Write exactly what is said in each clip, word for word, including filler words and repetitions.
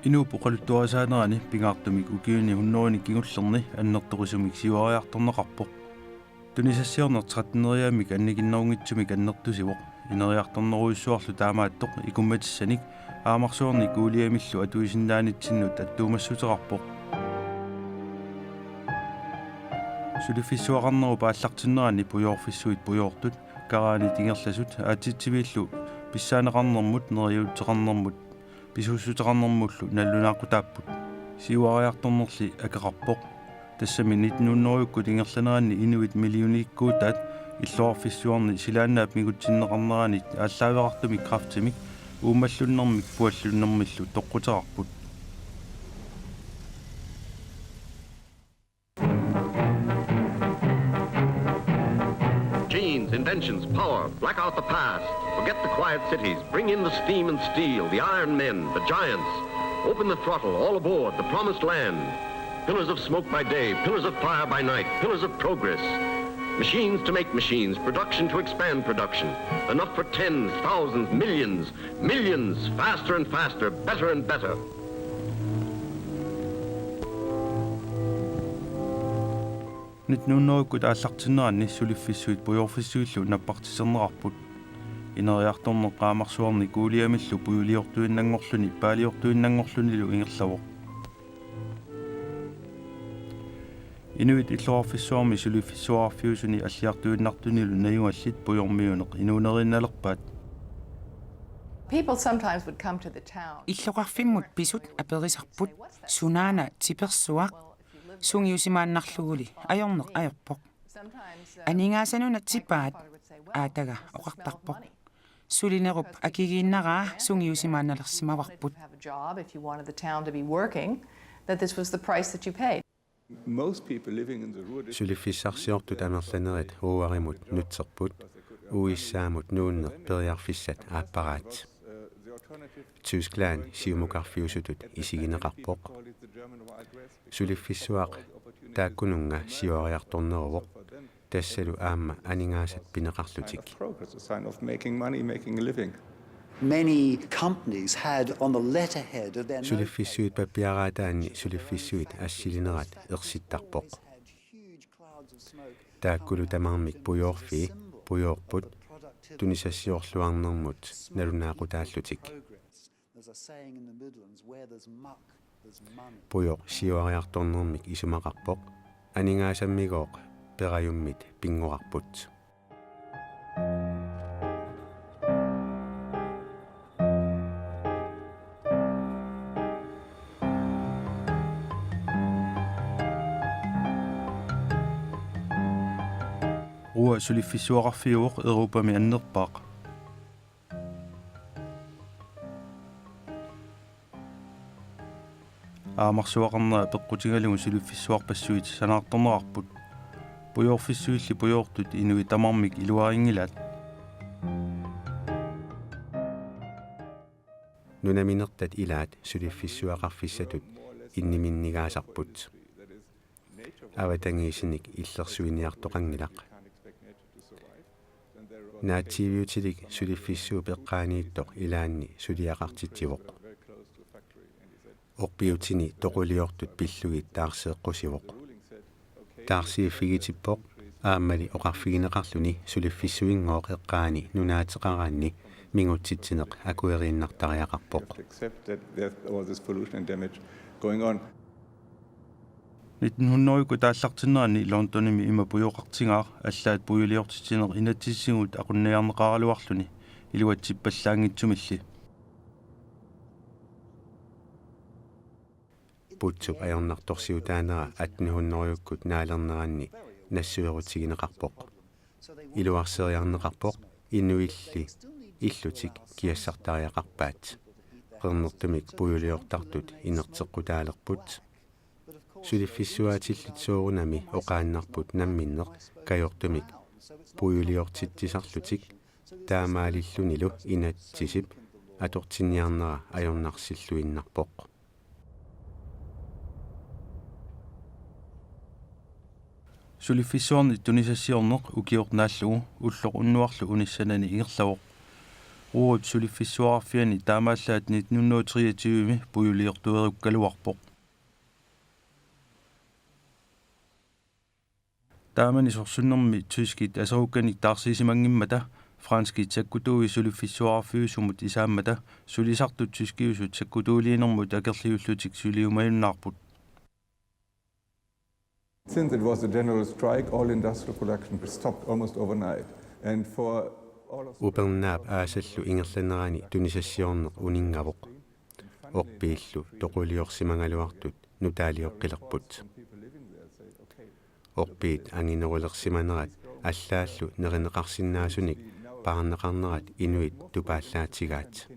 Inuup oqaluttuarisaanerani pingaartumik ukiuni hunnorujunik kingullerni annertorisumik siuariartorneqarpoq. Tunisassiorneq tretteneriaammik annikinnerunngitsumik annertusivoq. Ineriartornerujussuarlu taamaattoq ikummatissanik Aamarsuarni Kuuliamillu atuisinnaanitsinnut attuumassuteqarpoq. Suliffissuaqarnerup aallartinnerani pujoorfissuit pujoortut, karaanit ingerlasut, aatsitsiviillu pissaaneqarnermut, neriuuteqarnermut, pisuussuteqarnermullu nalunaaqutaapput. Siuariartornerli akeqarpoq. Tassami nitten hundredekkut ingerlaneranni inuit millioniikkuutaat illoqarfissuarni silaannaap mingutsinneqarneranit aallaaveqartumik kræftimik, uummallunnermik puallunnermillu toqquteqarput. Genes, inventions, power, black out the past. Forget the quiet cities, bring in the steam and steel, the iron men, the giants. Open the throttle, all aboard, the promised land. Pillars of smoke by day, pillars of fire by night, pillars of progress. Machines to make machines, production to expand production. Enough for tens, thousands, millions, millions, faster and faster, better and better. Nitten hundredekkut aallartinneranni suliffissuit pujoorfissuillu nappartiterneqarput. Ineriartorneq Aamarsuarni Kuuliamillu pujuliortuinnanngorluni paaliortuinnanngorlunilu ingerlavoq. Inuit illoqarfissuarmi suliffissuaqarfiusuni alliartuinnartunilu najugallit pujormiuneq inuuneriinnalerpaat. People sometimes would come to the town. Illoqarfimmut pisut aperisarput: Sunaana tipersuaq? Sungiusimaannarluguli ajorneq ajorpoq. Aningaasanuna tipaat? Aataga oqartarpoq: Sulinerup akigiinnaraa sungiusimaannalersimavarput. Have a job if you wanted the town to be working, that this was the price that you paid. Most people living in the Ruhr district Suliffissarsiortut amerlanerit Ruhrimut nutserput U S A-mut nuunneq periarfissat aapparaat. Tyskland siumukarfiusutut isigineqarpoq. Suliffissuaq taakkununnga siuariartorneruvoq, tassalu aamma aningaasat pineqarlutik. Progress, a sign of making money, making a living. Many companies had on the letterhead of their name Suliffissuit pappiaraataanni suliffissuit assilinerat ersittarpoq. Taakkulu tamarmik pujoorfii pujoorput tunisassiorluarnermut nalunaaqutaallutik. There's a saying in the Midlands: where there's muck, there's money. Pujoq siuariartornermik isumaqarpoq, aningaasammigooq perajummit pinngoqarput. Ruhr suliffissuaqarfiuvoq Europami annerpaaq. Aamarsuaqarnera peqqutigalugu suliffissuarpassuit sanaartorneqarput. Pujoorfissuilli pujoortut inuit tamarmik iluarinngilaat. Nunaminertat ilaat suliffissuaqarfissatut inniminnigaasarput. Avatangiisinik illersuiniartoqanngilaq. Naatsiiviutilik suliffissuup eqqaaniittoq ilaanni suliaqartitsivoq. Orpiutini toquliortut pillugit taarseeqqusivoq. Taarsiiffigitippoq aammali oqarfigineqarluni suliffissuinngooq eqqaani nunaateqaraanni mingutsitsineq akueriinnartariaqarpoq. Accept that there's all this pollution and damage going on. Nitten hundredekkut aallartinneranni Londonimi ima pujoqartigaaq allaat pujuliortitsineq inatsisitigut aqunniarneqaraluarluni iluatsippallaanngitsumilli. Putsup ajornartorsiutaanera atten hundredekkut naalerneranni nassuerutigineqarpoq. Iluarseriarneqarpoq inuilli illutik kiassartariaqarpaat. Qernertumik pujuliortartut inerteqqutaalerput. Suliffissuaatillit soorunami oqaannarput namminneq kajortumik pujuliortitsisarlutik, taamaalillunilu inatsisip atortinniarnera ajornarsilluinnarpoq. Suliffissuarni tunisassiorneq ukioq naallugu ulloq unnuarlu unissanani ingerlavoq. Uagut suliffissuararfiani taamaallaat nitten hundrede og treogtyve pujuliortuerukkaluarpoq. Taamani sorsunnermi tyskit aserukkanik taarsiisimanngimmata franskit sakkutuui suliffissuararfiusumut isaammata sulisartut tyskiusut sakkutuuliinermut akerliullutik suliumajunnaarput. Since it was a general strike, all industrial production stopped almost overnight. And for all of Upernaap aasallu ingerlanerani tunisassiorneq uninngavoq. Orpiillu toquliorsimagaluartut nutaalioqqilerput. Orpiit anginerulersimanerat allaallu nerineqarsinnaasunik paarneqarnerat inuit tupaallaatigaat.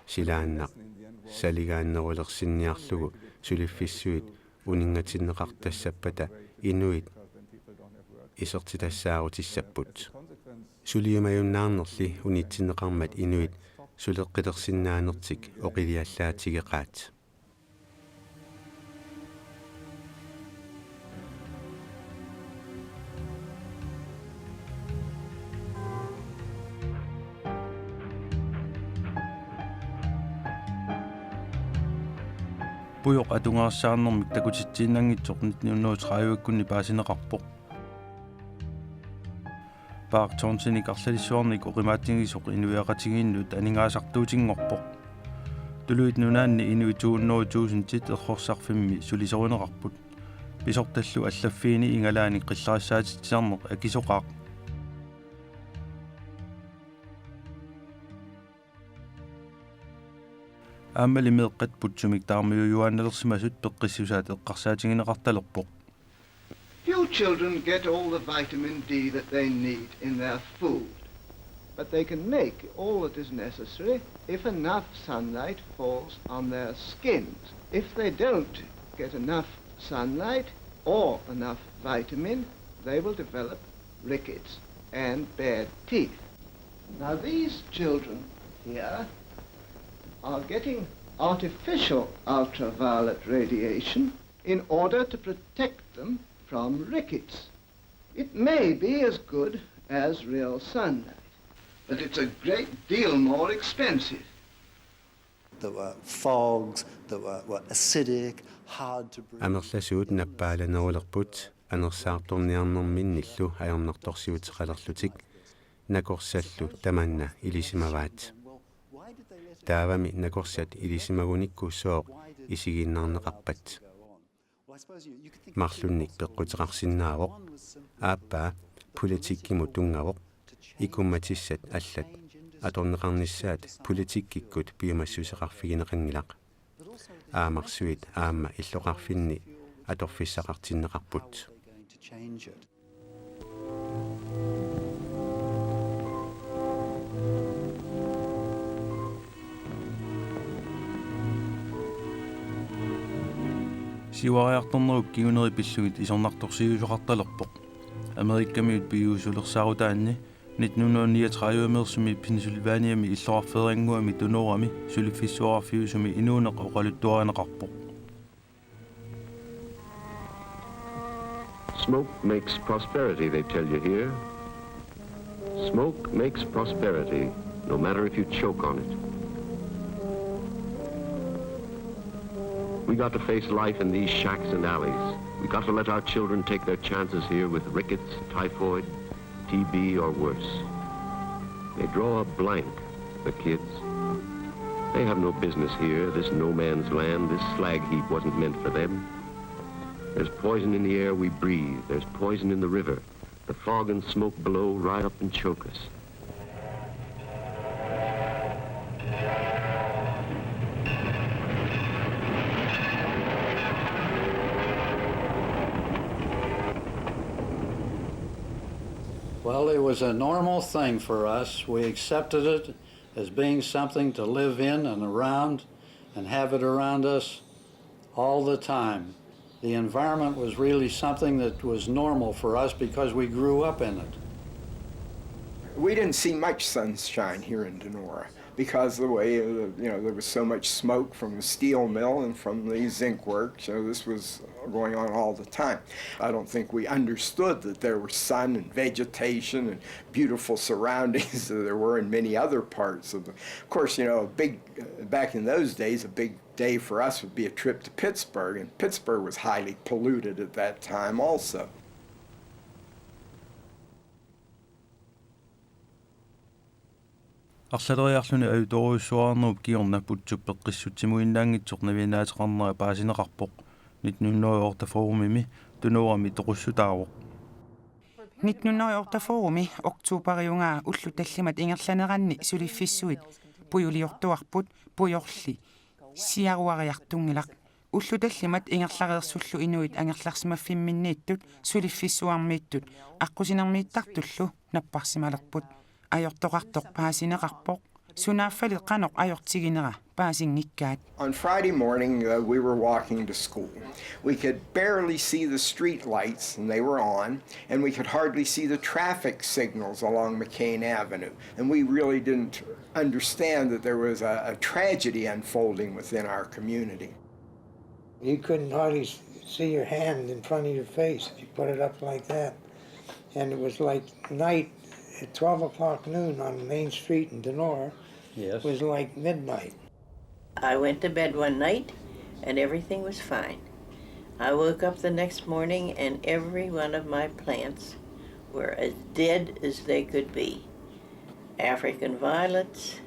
Silaannaq saligaannerulersinniarlugu suliffissuit uninngatinneqartassappata inuit isertitassaarutissaapput. Suliumajunnaarnerli unitsinneqarmat inuit suleqqilersinnaanertik oqiliallaatigeqaat. Pujoq atugarissaarnermik takutitsiinnanngitsoq nitten hundrede og tredive-kkunni paasineqarpoq. Park Thornsenik arlalissuarnik oqimaatsigisoq inuiaqatigiinnut aningaasartuutinngorpoq. Tuluit Nunaanni inuit to hundrede tusindit errorsarfimmi sulisorineqarput. Pisortallu allaffiini igalaanik qillarissaatitsisarneq akisoqaaq. Aammali meeqqat putsumik taarmiujuaannalersimasut peqqissusaat eqqarsaatigineqartalerpoq. Few children get all the vitamin D that they need in their food, but they can make all that is necessary if enough sunlight falls on their skins. If they don't get enough sunlight or enough vitamin, they will develop rickets and bad teeth. Now, these children here are getting artificial ultraviolet radiation in order to protect them from rickets. It may be as good as real sunlight, but it's a great deal more expensive. There were fogs that were, were acidic, hard to breathe. Amerlasuut nappaalanerulerput anersaartorniarnerminnillu ajornartorsiuteqalerlutik, nakorsallu tamanna ilisimavaat. Taavami nakorsat ilisimagunikku sooq isigiinnarneqarpat? Marlunnik peqquteqarsinnaavoq. Aappaa, politikkimut tunngavoq. Ikummatissat allat atorneqarnissaat politikkikkut piumassuseqarfigineqanngilaq. Aamarsuit aamma illoqarfinni atorfissaqartinneqarput. Siuariartornerup kinguneri pillugit isornartorsiuisoqartalerpoq. Amerikamiut piviusulersaarutaanni nitten hundrede niogtredive-meersumi Pennsylvaniami illoqarfeerannguami tunoorami suliffissuararfiusumi inuuneq oqaluttuarineqarpoq. Smoke makes prosperity, they tell you here. Smoke makes prosperity, no matter if you choke on it. We got to face life in these shacks and alleys. We got to let our children take their chances here with rickets, typhoid, T B, or worse. They draw a blank, the kids. They have no business here, this no man's land, this slag heap wasn't meant for them. There's poison in the air we breathe, there's poison in the river. The fog and smoke below ride up and choke us. Well, it was a normal thing for us. We accepted it as being something to live in and around and have it around us all the time. The environment was really something that was normal for us because we grew up in it. We didn't see much sunshine here in Donora. Because of the way, uh, you know, there was so much smoke from the steel mill and from the zinc works. You know, this was going on all the time. I don't think we understood that there was sun and vegetation and beautiful surroundings that there were in many other parts of the. Of course, you know, a big, uh, back in those days, a big day for us would be a trip to Pittsburgh, and Pittsburgh was highly polluted at that time also. Arlaleriarluni ajutoorujussuararnerup kingorna Bhuttoq peqqissutsimuinnaanngitsoq navianaateqarnera paasineqarpoq. Nitten hundrede og otteogfyrre-mi tunoorami toqussutaavoq. Nitten hundrede og otteogfyrre-mi oktoberiugaa ullut tallimat ingerlaneranni suliffissuit pujuliortuarput, pujorli siaruariartunngilaq. Ullut tallimat ingerlareersullu inuit angerlarsimaffimminniittut suliffissuarmiittut aqqusinermiittartullu napparsimalerput. Ajortoqartoq paasineqarpoq. Sunaaffali qanoq ajortiginera paasinngikkaat. On Friday morning, uh, we were walking to school. We could barely see the street lights, and they were on, and we could hardly see the traffic signals along McCain Avenue. And we really didn't understand that there was a, a tragedy unfolding within our community. You couldn't hardly s- see your hand in front of your face if you put it up like that. And it was like night at twelve o'clock noon on Main Street in Donora. Yes. It was like midnight. I went to bed one night and everything was fine. I woke up the next morning and every one of my plants were as dead as they could be. African violets,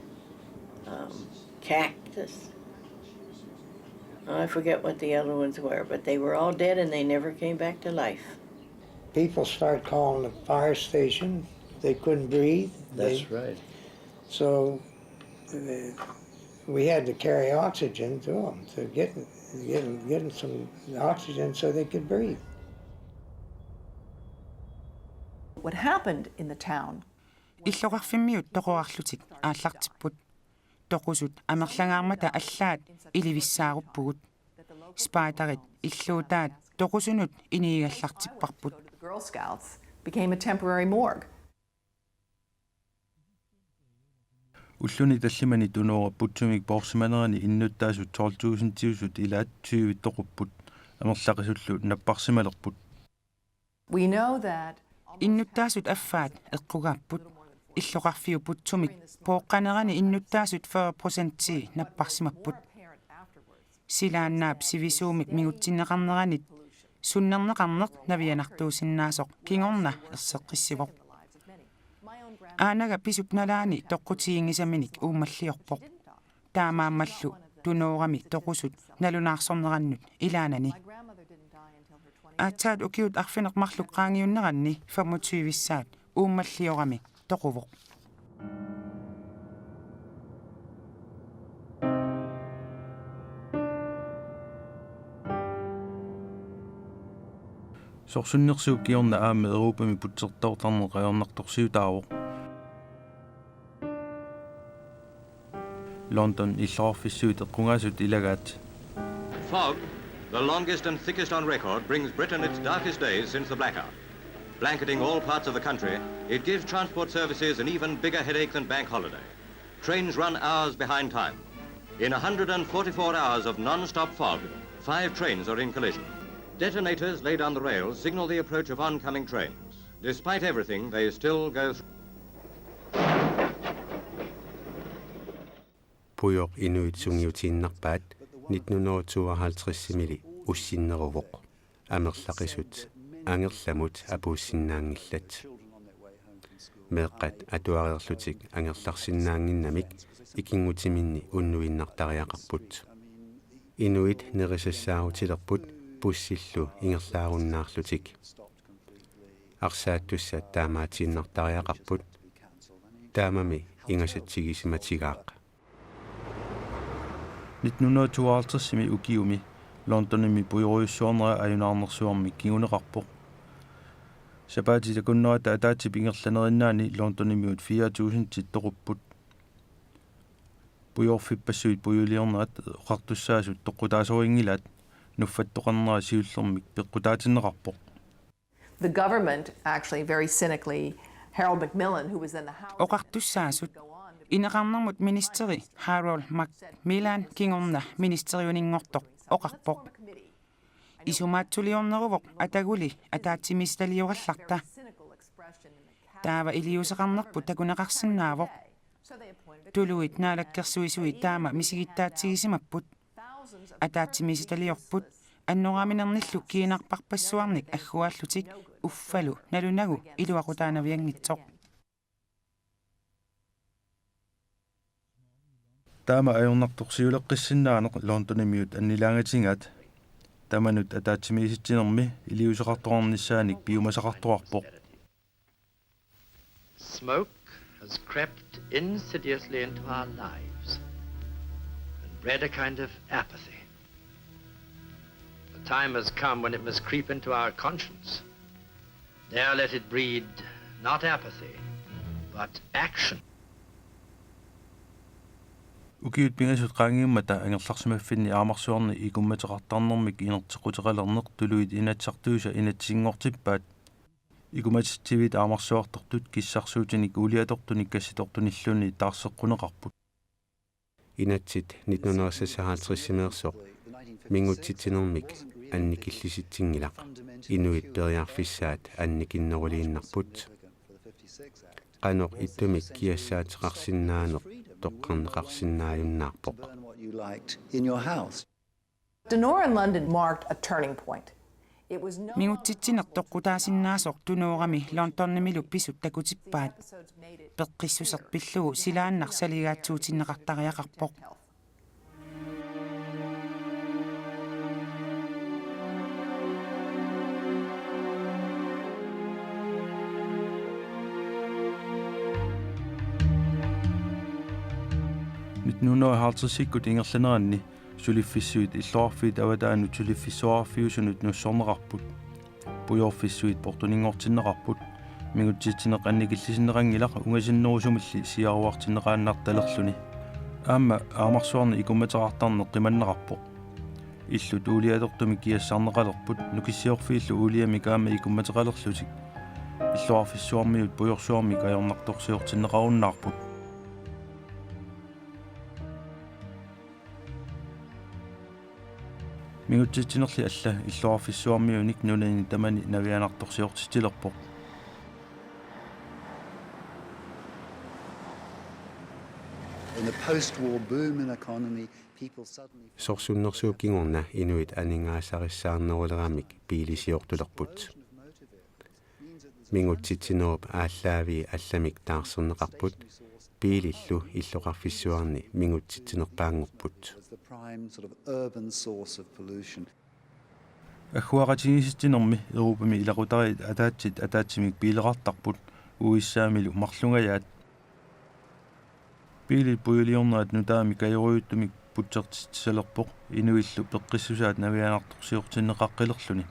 um, cactus. I forget what the other ones were, but they were all dead and they never came back to life. People start calling the fire station. They couldn't breathe. They- That's right. So uh, we had to carry oxygen to them to get, get, get them some oxygen so they could breathe. What happened in the town? Illoqarfimmiut toqorarlutik aallartipput. Toqusut amerlangaarmata allaat ilivissaaruppugut. Spejderit illuutaat toqusunut inigigallartipparput. The Girl Scouts became a temporary morgue. Ulluni tallimani Tunoora Bhuttomik poorsimanerani innuttaasut tolv tusindiusut ilaat tyve toqupput, amerlaqisullu napparsimalerput. We know that Innuttaasut affaat eqqugaapput. Illoqarfiup Bhuttomik pooqqanerani innuttaasut fyrre procentii napparsimapput. Silaannaap sivisuumik mingutsinneqarneranit sunnerneqarneq navianartuusinnaasoq kingorna erseqqissivoq. Aanaga pisup nalaani toqqutiginngisaminik uummalliorpoq. Taamaammallu Tunoorami toqusut nalunaarsornerannut ilaanani. Aatsaat ukiut arfineq-marluk qaangiunneranni femogtyvissaat uummalliorami toquvoq. Sorsunnersuup kingorna aamma Europami putsertoortarneq ajornartorsiutaavoq. London illoqarfissuit eqqugaasut ilagaat. Fog, the longest and thickest on record, brings Britain its darkest days since the blackout. Blanketing all parts of the country, it gives transport services an even bigger headache than bank holiday. Trains run hours behind time. In a hundred and forty-four hours of non-stop fog, five trains are in collision. Detonators laid on the rails signal the approach of oncoming trains. Despite everything, they still go through. Pujoq inuit sungiutiinnarpaat nitten hundrede tooghalvtreds-imili ussinneruvoq. Amerlaqisut angerlamut apuussinnaanngillat. Meeqqat atuareerlutik angerlarsinnaannginnamik ikinngutiminni unnuinnartariaqarput. Inuit nerisassaarutilerput bussillu ingerlaarunnaarlutik. Arsaattussat taamaatiinnartariaqarput. Taamami ingasatsigisimatigaaq. Nitten hundrede tooghalvtreds-imi ukiumi Londonimi pujorujussuarnera ajunaarnersuarmik kinguneqarpoq. Sapaatit akunnerata ataatsip ingerlanerinnaani Londonimiut fire tusindit toqupput. Pujorfippassuit pujuliornerat oqartussaasut toqqutaasorinngilaat, nuffattoqarnera siullermik peqqutaatinneqarpoq. The government actually very cynically Harold Macmillan, who was then the House. Oqartussaasut. Ineqarnermut ministeri Harold Macmillan kingorna ministeriuninngortoq oqarpoq: Isumaatsuliorneruvoq ataguli ataatsimiisitaliorallarta. Taava iliuuseqarnerput takuneqarsinnaavoq. Tuluit naalakkersuisuit taama misigittaatsigisimapput. Ataatsimiisitaliorput annoraaminermillu kiinarparpassuarnik agguaallutik uffalu nalunagu iluaqutaanavianngitsoq. Taama ajornartorsiuleqqissinnaaneq Londonimiut annilaangatigaat tamanut ataatsimiisitsinermi iliuuseqartoqarnissaanik piumasaqartoqarpoq. Smoke has crept insidiously into our lives and bred a kind of apathy. The time has come when it must creep into our conscience. There let it breed not apathy, but action. Ukiut pingasut qaangiummata angerlarsimaffinni aamarsuarni ikummateqartarnermik inerteqquteqalerneq tuluit Inatsisartuisa inatsisinngortippaat. Ikummatitsiviit aamarsuartortut kissarsuutinik uuliatortunik kassitortunilluunniit taarseqquneqarput. Inatsit nitten hundrede seksoghalvtredsimeersoq mingutsitsinermik annikillisitsinngilaq. Inuit periarfissaat annikinneruliinnarput. Qanoq ittumik kiassaateqarsinnaaneq toqqarneqarsinnaajunnaarpoq. Dinorah in London marked a turning point. It was no Mingutsitsineq toqqutaasinnaasoq Dinorahmi Londonimilu pisut takutippaat. Peqqissuseq pillugu silaannaq saligaatsuutinneqartariaqarpoq. Nitten hundrede og halvtredsikkut ingerlaneranni suliffissuit illoqarfiit avataanut suliffissuararfiusunut nussorneqarput. Pujorfissuit portuninngortinneqarput. Mingutsitsineq annikillisinneqanngilaq ungasinnerusumilli siaruartinneqaannartalerluni. Aamma aamarsuarni ikummateqartarneq qimanneqarpoq. Illut uuliatortumik kiassarneqalerput nukissiorfiillu uuliamik aamma ikummateqalerlutik. Illoqarfissuarmiut pujorsuarmik ajornartorsiortinneqarunnaarput. Mingutsitsinerli alla illoqarfissuarmiunik nunani tamani navianartorsiortitsilerpoq. In the post-war boom in economy, people suddenly Sorsunnersuup kingorna inuit aningaasarissaarneruleramik biilisiortulerput. Mingutsitsinerup aallaavii allamik taarserneqarput, biilillu illoqarfissuarni mingutsitsinerpaanngorput. was the prime sort of urban source of pollution. Agguaqatigiissitsinermi Europami ilaqutariit ataatsit ataatsimik biileqartarput, U S A-milu marlungajaat. Biilit pujuliornerat nutaamik ajorujuttumik putsertitsisalerpoq inuillu peqqissusaat navianartorsiortinneqaqqilerluni.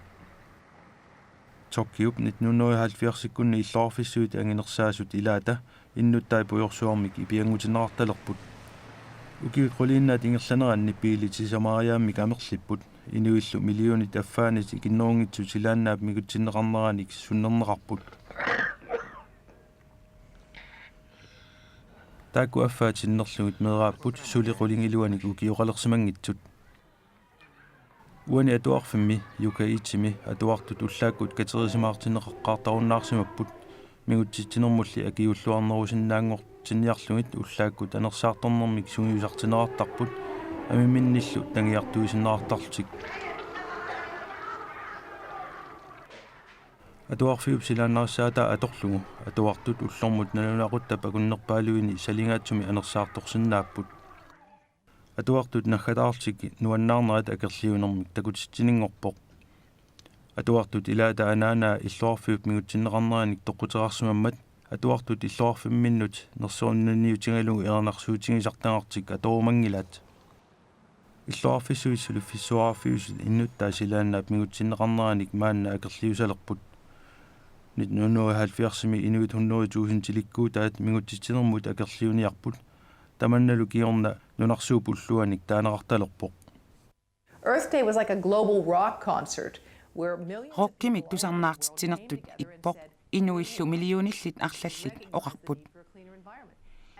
Tokyop nitten hundrede og halvfjerdsikkunni illoqarfissuit anginersaasut ilaata innuttai pujorsuarmik ipianngutinneqartalerput. Ukiut quliinnaat ingerlaneranni biilit sisamariaammik amerlipput, inuillu millionit affaanit ikinnerunngitsut silaannaap mingutsinneqarneranik sunnerneqarput. Taakku affaat sinnerlugit meeraapput suli qulingiluanik ukioqalersimanngitsut. Uani atuarfimmi Yukaitimi atuartut ullaakkut katerisimaartinneqaqqaartarunnaarsimapput, mingutsitsinermulli akiuulluarnerusinnaanngortinniarlugit ullaakkut anersaartornermik sungiusartinneqartarput, amiminnillu tangiartuisinneqartarlutik. Atuarfiup silaannarissaataa atorlugu atuartut ullormut nalunaquttap akunnerpaaluini saligaatsumi anersaartorsinnaapput. Atuartut naggataarlutik nuannaarnerat akerliunermik takutitsininngorpoq. Atuartut ilaata anaanaa illoqarfiup mingutsinneqarneranik toqquteqarsimammat atuartut illoqarfimminnut nersornaniutigalugu erinarsuutigisartagartik atorumanngilaat. Illoqarfissuit suliffissuararfiusut innuttai silaannaap mingutsinneqarneranik maanna akerliusalerput. Nitten hundrede og halvfjerdsimi inuit hundrede tusindilikkuutaat mingutsitsinermut akerliuniarput. Tamannalu kingorna nunarsuup ulluanik taaneqartalerpoq. Earth Day was like a global rock concert where millions of Rockimik tusarnaartitsinertut ippoq. inuillu millionillit arlallit oqarput.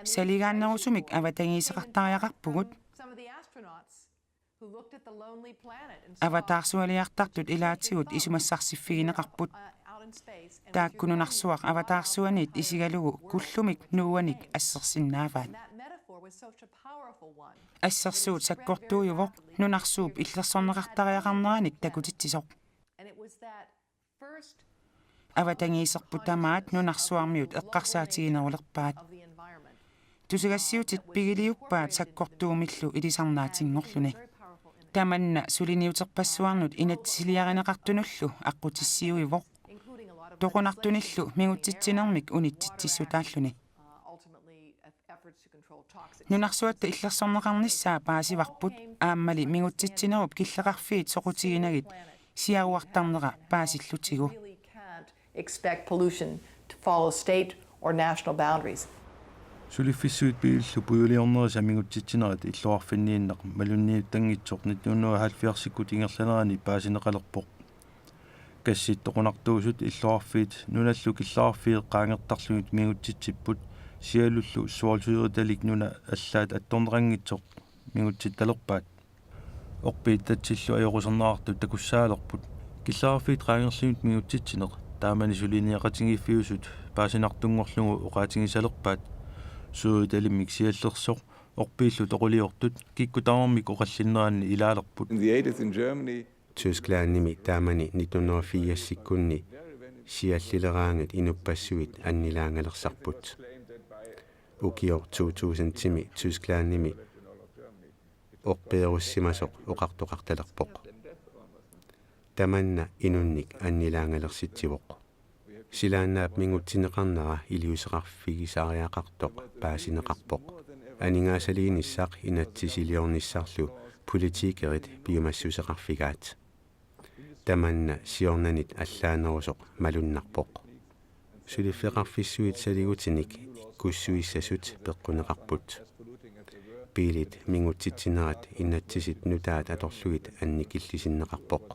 Saligaannerusumik avatangiiseqartariaqarpugut. Avataarsualiartartut ilaatigut isumassarsiffigineqarput. Taakku nunarsuaq avataarsuaniit isigalugu kullumik nuuanik assersinnaavaat. Assersuut sakkortuujuvoq nunarsuup illersorneqartariaqarneranik takutitsisoq. Avatangiiserput tamaat nunarsuarmiut eqqarsaatiginerulerpaat. Tusagassiutit pigiliuppaat sakkortuumillu ilisarnaatinngorluni. Tamanna suliniuterpassuarnut inatsisiliarineqartunullu aqqutissiuivoq. Toqunartunillu mingutsitsinermik unitsitsissutaalluni. Nunarsuatta illersorneqarnissaa paasivarput aammali mingutsitsinerup killeqarfiit soqutiginagit siaruartarnera paasillutigu. Expect pollution to follow state or national boundaries. Suliffissuit biilillu pujuliornerisa mingutsitsinerat illoqarfinniinnaq malunniuttanngitsoq nitten hundrede og halvfjerdsikkut ingerlanerani paasineqalerpoq. Gassit toqunartuusut illoqarfiit nunallu killeqarfiit qaangertarlugit mingutsitsipput, sialullu svovlsyretalik nuna allaat attorneqanngitsoq mingutsittalerpaat. Orpiittatsillu ajoquserneqartut takussaalerput. Killeqarfiit qaangerlugit mingutsitsineq taamani suliniaqatigiiffiusut paasinartunngorlugu oqaatigisalerpaat. Syretalimmik siallersoq orpiillu toquliortut kikkut tamarmik oqallinneranni ilaalerput. In the eighties in Germany, Tysklandimi taamani nitten hundrede og firsikkunni siallileraangat inuppassuit annilaangalersarput. Ukioq to tusindimi Tysklandimi orpeerussimasoq oqartoqartalerpoq. Tamanna inunnik annilaangalersitsivoq. Silaannaap mingutsinneqarnera iliuuseqarfigisariaqartoq paasineqarpoq. Aningaasaliinissaq inatsisiliornissarlu politikerit piumassuseqarfigaat. Tamanna siornanit allaanerusoq malunnarpoq. Suliffeqarfissuit saligutinik ikkussuissasut peqquneqarput. Biilit mingutsitsinerat inatsisit nutaat atorlugit annikillisinneqarpoq.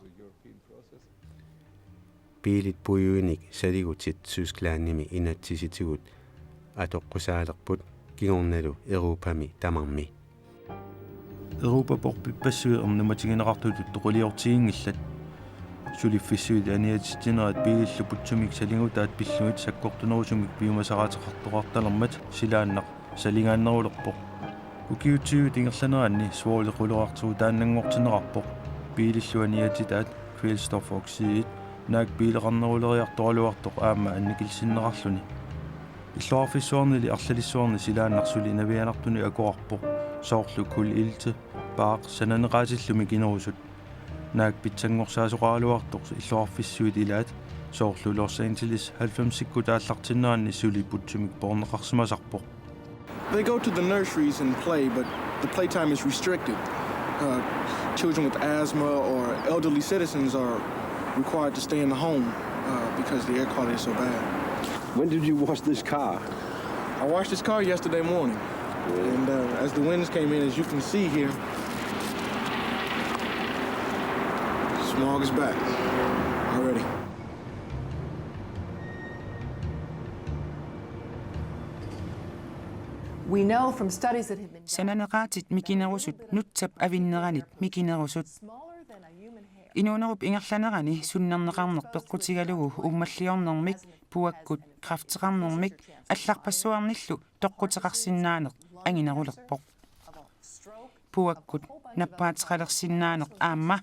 Biilit pujuinik saligutit Tysklandimi inatsisitigut atoqqusaalerput kingornalu Europami tamarmi. Europap orpippassuit ernumatigineqartutut toquliortiginngillat. Suliffissuit aniatitsinerat biilillu putsumik saligutaat pillugit sakkortunerusumik piumasaqaateqartoqartalermat silaannaq saligaannerulerpoq. Ukiut tyvet ingerlaneranni svovli quleqartigutaannanngortinneqarpoq. Biilillu aniatitaat kvælstofoxidit naak biileqarneruleriartoraluartoq aamma annikillisinneqarluni. Illoqarfissuarnili arlalissuarni silaannaq suli navianartunik akoqarpoq, soorlu kulilte, bark sananeqaatillumi mikinerusut. Naak pitsanngorsaasoqaraluartoq illoqarfissuit ilaat, soorlu Los Angeles halvfemsikkut aallartinneranni suli putsumik poorneqarsimasarpoq. They go to the nurseries and play, but the playtime is restricted. Uh, children with asthma or elderly citizens are required to stay in the home uh, because the air quality is so bad. When did you wash this car? I washed this car yesterday morning, and uh, as the winds came in, as you can see here, smog is back already. We know from studies that have been done Sananeqaatit mikinerusut, nutsap avinneranit mikinerusut. Inuunerup ingerlanerani sunnerneqarneq peqqutigalugu uummalliornermik, puakkut, kræfteqarnermik, allarpassuarnillu toqquteqarsinnaaneq anginerulerpoq. Puakkut nappaateqalersinnaaneq aamma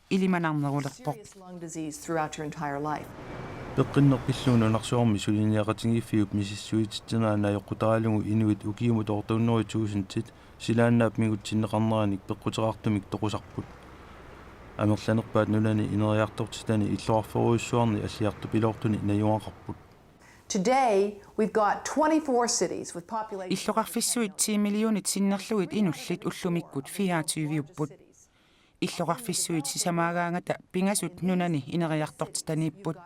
ilimanarnerulerpoq. Serious lung disease throughout your entire life. Peqqinneq pillugu nunarsuarmi suliniaqatigiiffiup misissuititsineranut ajoqutaralugu inuit ukiumut otte hundrede tusindit silaannaap mingutsinneqarneranik peqquteqartumik toqusarput. Amerlanerpaat nunani ineriartortitani illoqarferujussuarni alliartupiloortuni najugaqarput. Today, we've got twenty-four cities with populations. Illoqarfissuit ti millionit sinnerlugit inullit ullumikkut fireogtyve-upput. Illoqarfissuit sisamaagaangata pingasut nunani ineriartortitaniipput.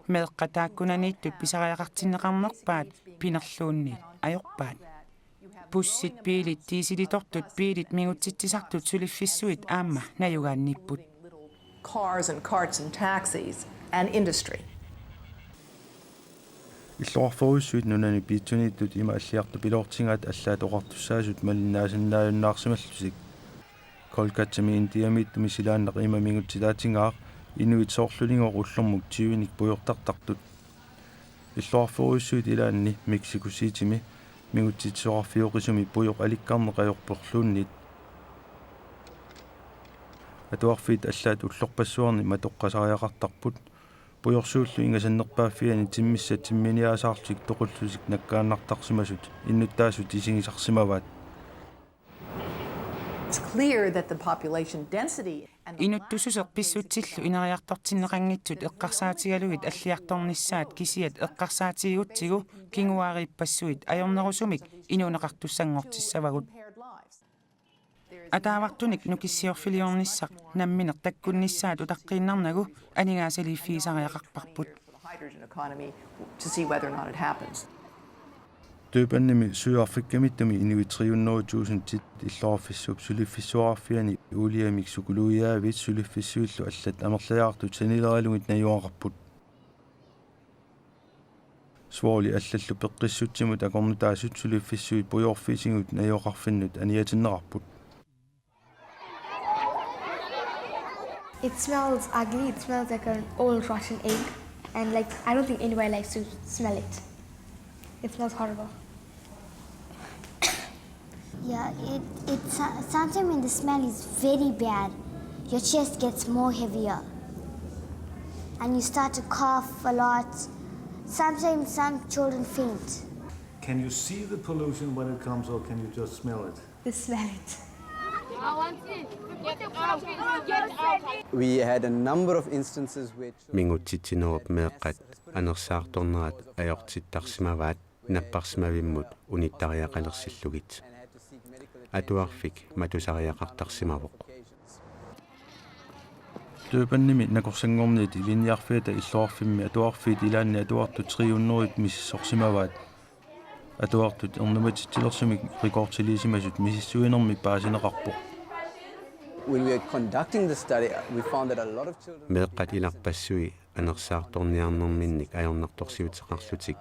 Meeqqat taakkunaniittut pisariaqartinneqarnerpaat pinerluunniit ajorpaat. Bussit, biilit, dieselitortut, biilit mingutsitsisartut suliffissuit aamma najugaanniipput. Cars and carts and taxis and industry. Illoqarferujussuit nunani piitsuniittut ima alliartupiloortigaat allaat oqartussaasut malinnaasinnaajunnaarsimallutik. Kolkatami Indiamiittumi silaannaq ima mingutsitaatigaaq inuit soorluligooq ullormut tyvenik pujortartartut. Illoqarferujussuit ilaanni Mexico Citymi mingutsitsisoqarfioqisumi pujoq alikkarneq ajorporluunniit. Atuarfiit allaat ullorpassuarni matoqqasariaqartarput. Pujorsuullu ingasannerpaaffiani timmissat timminiaasaarlutik toqullutik nakkaannartarsimasut innuttaasut isigisarsimavaat. It's clear that the population density and the Inuttussuseq pissutsillu ineriartortinneqanngitsut eqqarsaatigalugit alliartornissaat kisiat eqqarsaatigigutsigu kinguaariippassuit ajornerusumik inuuneqartussanngortissavagut. Ataavartunik nukissiorfiliornissaq nammineq takkunnissaat utaqqiinnarnagu aningaasaliiffigisariaqarparput. Hydrogen economy to see whether or not it happens. Durbanimi Sydafrikamiittumi inuit tre hundrede tusindit illoqarfissuup suliffissuararfiani uuliamik psykologiaavit suliffissuillu allat amerliartut sanileralugit najugaqarput. Svovli allallu peqqissutsimut akornutaasut suliffissuit pujoorfiisigut najugaqarfinnut aniatinneqarput. It smells ugly. It smells like an old rotten egg. And like, I don't think anybody likes to smell it. It smells horrible. Yeah, it, it sometimes when the smell is very bad, your chest gets more heavier. And you start to cough a lot. Sometimes some children faint. Can you see the pollution when it comes, or can you just smell it? The smell it. We had a number of instances where mingutsitsinerup meeqqat anersaartornerat ajortittarsimavaat napparsimavimmut unittariaqalersillugit. Atuarfik matusariaqartarsimavoq. Durbanimi nakorsanngorniit ilinniarfiata illoqarfimmi atuarfiit ilaanni atuartut tre hundrede misissorsimavaat. Atuartut ernumatitsilersumik rekordiliisimasut misissuinermi paasineqarpoq. When we were conducting the study, we found that a lot of children Meeqqat ilarpassui anersaartorniarnerminnik ajornartorsiuteqarlutik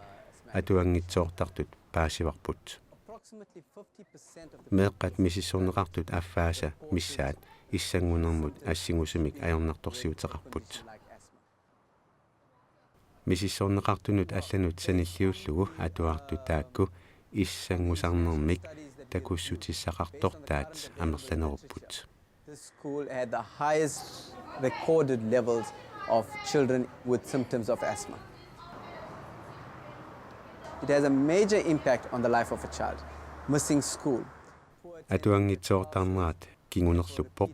atuanngitsoortartut paasivarput. Meeqqat misissorneqartut affaasa missaat issanngunermut assingusumik ajornartorsiuteqarput. Misissorneqartunut allanut sanilliullugu atuartut taakku issanngusarnermik takussutissaqartortaat amerlanerupput. This school had the highest recorded levels of children with symptoms of asthma. It has a major impact on the life of a child. Missing school. Atuanngitsoortarnerat kingunerluppoq.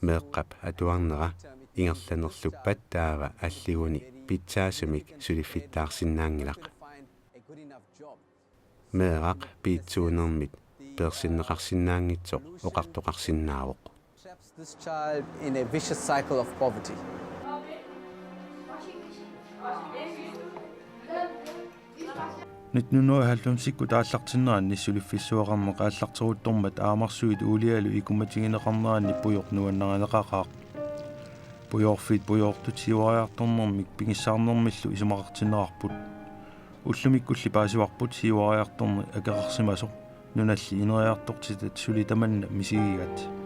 Meeqqap atuarnera ingerlanerluppat taava alliguni pitsaasumik suliffittaarsinnaanngilaq. Meeraq piitsuunermit peersinneqarsinnaanngitsoq oqartoqarsinnaavoq. Traps this child in a vicious cycle of poverty. Nitten hundrede og halvfemsikkut aallartinneranni suliffissuaqarneq aallarteruttormat aamarsuit uulialu ikummatigineqarneranni pujoq nuannarineqaqaaq. Pujoorfiit pujoortut siuariartornermik pigissaarnermillu isumaqartinneqarput. Ullumikkulli paasivarput siuariartorneq akeqarsimasoq nunalli ineriartortitat suli tamanna misigigaat.